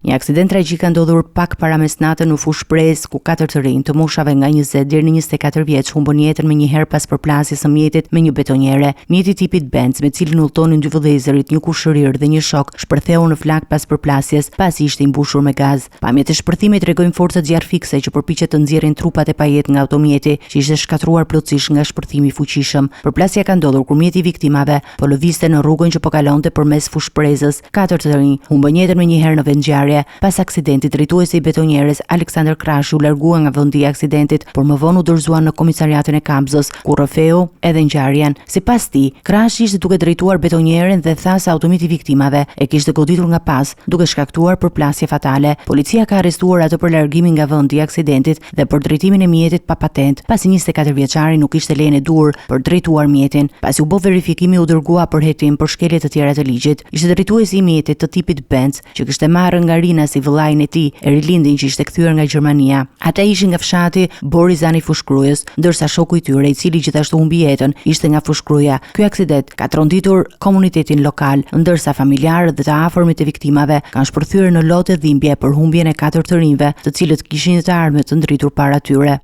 Një aksident tragjik ka ndodhur pak para mesnate në Fushë-Prezë, ku katër të rinj të moshave nga 20 deri në 24 vjeç humbën jetën menjëherë pas përplasjes së mjetit me një betoniere. Mjeti i tipit Benz, me cilin udhëtonin dy vëllezërit, një kushërir dhe një shok, shpërtheu në flakë pas përplasjes, pasi ishte i mbushur me gaz. Pamjet e shpërthimit tregojnë forcat zjarrfikëse që përpiqet të nxjerrin trupat e pajetë nga automjeti, që ishte shkatërruar plotësisht nga shpërthimi i fuqishëm. Përplasja ka ndodhur kur mjeti i viktimave po lëvizte në rrugën që po kalonte përmes Fushë-Prezës. Katër të rinj humbën jetën menjëherë në vendngjarje. Pas aksidentit, drejtuesi i betonieres, Aleksandër Krashi u largua nga vendi i aksidentit, por më vonë u dorëzua në komisariatin e Kamzës, ku rrëfeu edhe ngjarjen. Sipas tij, Krashi ishte duke drejtuar betonieren dhe tha se automjeti i viktimave e kishte goditur nga pas, duke shkaktuar përplasje fatale. Policia ka arrestuar atë për largimin nga vendi i aksidentit dhe për drejtimin e mjetit pa patentë, pasi 24 vjeçari nuk kishte lejen e duhur për të drejtuar mjetin. Pasi u bë verifikimi u dërgua për hetim për shkelje të tjera të ligjit. Ishte drejtuesi i mjetit të tipit Benz, që kishte marrë nga Rinasi vëllain e tij, Erilindin që ishte kthyer nga Gjermania. Ata ishin nga fshati Borizan i Fushë-Krujës, ndërsa shoku i tyre, i cili gjithashtu humbi jetën, ishte nga Fushë-Kruja. Ky aksident ka tronditur komunitetin lokal, ndërsa familjarët dhe të afërmit e viktimave kanë shpërthyer në lot e dhimbje për humbjen e katër të rinjve, të cilët kishin një të ardhme të ndritur para tyre.